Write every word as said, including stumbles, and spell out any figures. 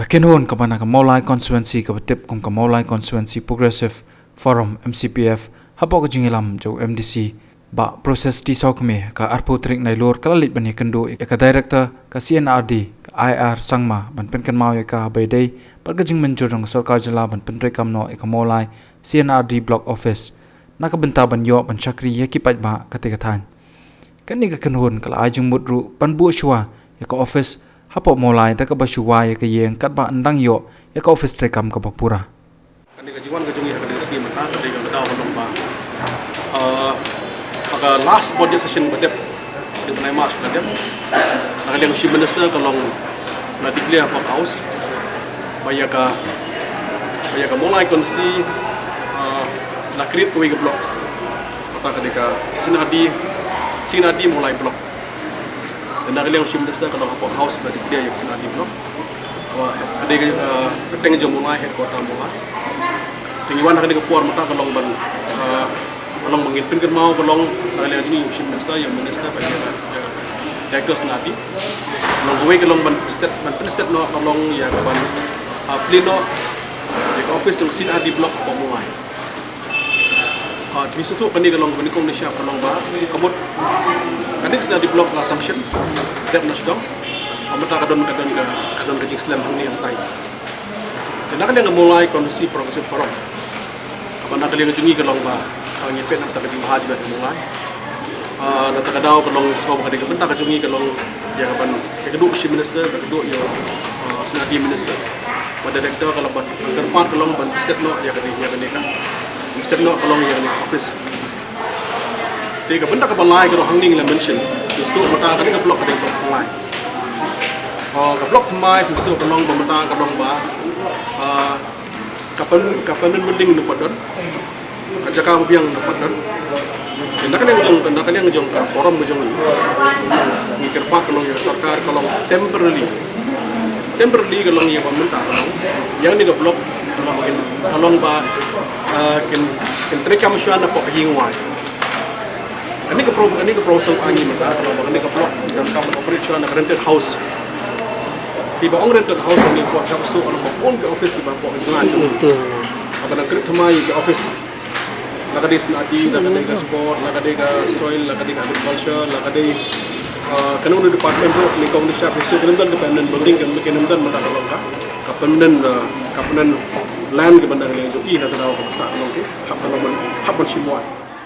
Ka kynhun kaba na ka Mawlai constituency kaba tip kum ka Mawlai Constituency Progressive Forum, M C P F, hapoh ka jingïalam jong u M D C Bah Process T Sawkmie, ka arphew tarik Nailur ka la leit ban ïakynduh ïa ka director ka C N R D, ka I R Sangma, ban pynkynmaw ïa ka ba ïadei bad ka jingmynjur jong ka sorkar jylla ban pyntreikam noh ïa ka Mawlai C N R D Block Office na ka bynta ban ïoh ban shakri ïa ki paidbah katei ka thaiñ. Kane ka kynhun ka la ai jingmut ruh ban buh shuwa ïa ka office hapoh Mawlai da kaba shuwa ïa ka ïing katba ym dang ïoh ïa ka office treikam kaba pura. Kane ka jingwan ka jong ngi ha kane ka sngi mynta ka dei ka daw ka long ba, uh, ha ka last budget session ba dep, ka bnai March ba dep, na ka liang u Chief Minister ka long, la declare hapoh House ba ïa ka, ba ïa ka Mawlai constituency, uh, la create kawei ka block. Kata ka dei ka C N R D, C N R D Mawlai Block. Te na ka liang u Chief Minister ka long hapoh House ba declare ïa ka C N R D Block. Ka dei ka, uh, kyrteng jong Mawlai, headquarter Mawlai. Te ngi wan ha kane ka por mynta ka long ban, uh, ka long ban ngin pynkynmaw ka long na ka liang jong ngi u Chief Minister, ïa u Minister bad ïa, ïa Director C N R D. Ka long kawei ka long ban pynstet, ban pynstet noh ka long ïa ka ban, uh, plie noh ïa ka office jong C N R D Block hapoh Mawlai. Ah, te shuh shuh kane ka long kane ka nyngkong nyngshap ka long ba ka mut kane ka C N R D Block la sanction dep na sdang. Ah, mynta ka don, ka don ka, ka don ka jingslem hangne hangtai. Te na ka liang ka Mawlai Constituency Progressive Forum, kaba na ka liang jong ngi ka long ba, ah, ngi peit na ka bynta ka jingbha jong ka Mawlai. Ah, na kata ka daw ka long sngewbha ka dei ka bynta ka jong ngi ka long ïa ka ban ïakynduh Chief Minister, ïakynduh ïa, ah, C N R D Minister. Bad director ka long ban kyrpad ka long ban pynstet noh ïa kane, ïa kane ka, pynstet noh ka long ïa kane ka office. Te ka bynta kaba lai ka long hangne ngi la mention, pynshai mynta kane ka block ka dei block thymmai. Ah, ka block thymmai pynshai ka long ba mynta ka long ba, ah, ka permanent, ka permanent building ym pat don. Ka jaka ba biang ym pat don. Te na ka liang jong, na ka liang jong ka forum ka jong ngi, ngi kyrpad ka long ïa ka sorkar ka long temporarily. Temporarily ka long ïa ba mynta ka long ïa kane ka block ka long ba kin, ka long ba, eh, kin, kin treikam shuwa na pdeng ka ïing wai. Kane ka pro-, kane ka pro song ani mynta ka long ba kane ka block kan kam operate shuwa na ka rented house. Te ba ong rented house ni pdeng ka, ka long ba ong ka office kiba pdeng ka jong ngi. Betul. Ba la create thymmai ka office. La ka dei C N R D, la ka dei ka sport, la ka dei ka soil, la ka dei ka agriculture, la ka dei, uh, kano kano department ruh, nyngkong nyngshap, pynshai kin ym don ka permanent building, kin ym don mynta ka long ka, ka permanent, uh, ka permanent land kaba na ka liang jong ngi, na ka daw kaba sah ka long te, hap ka long ban, hap ban shim wai.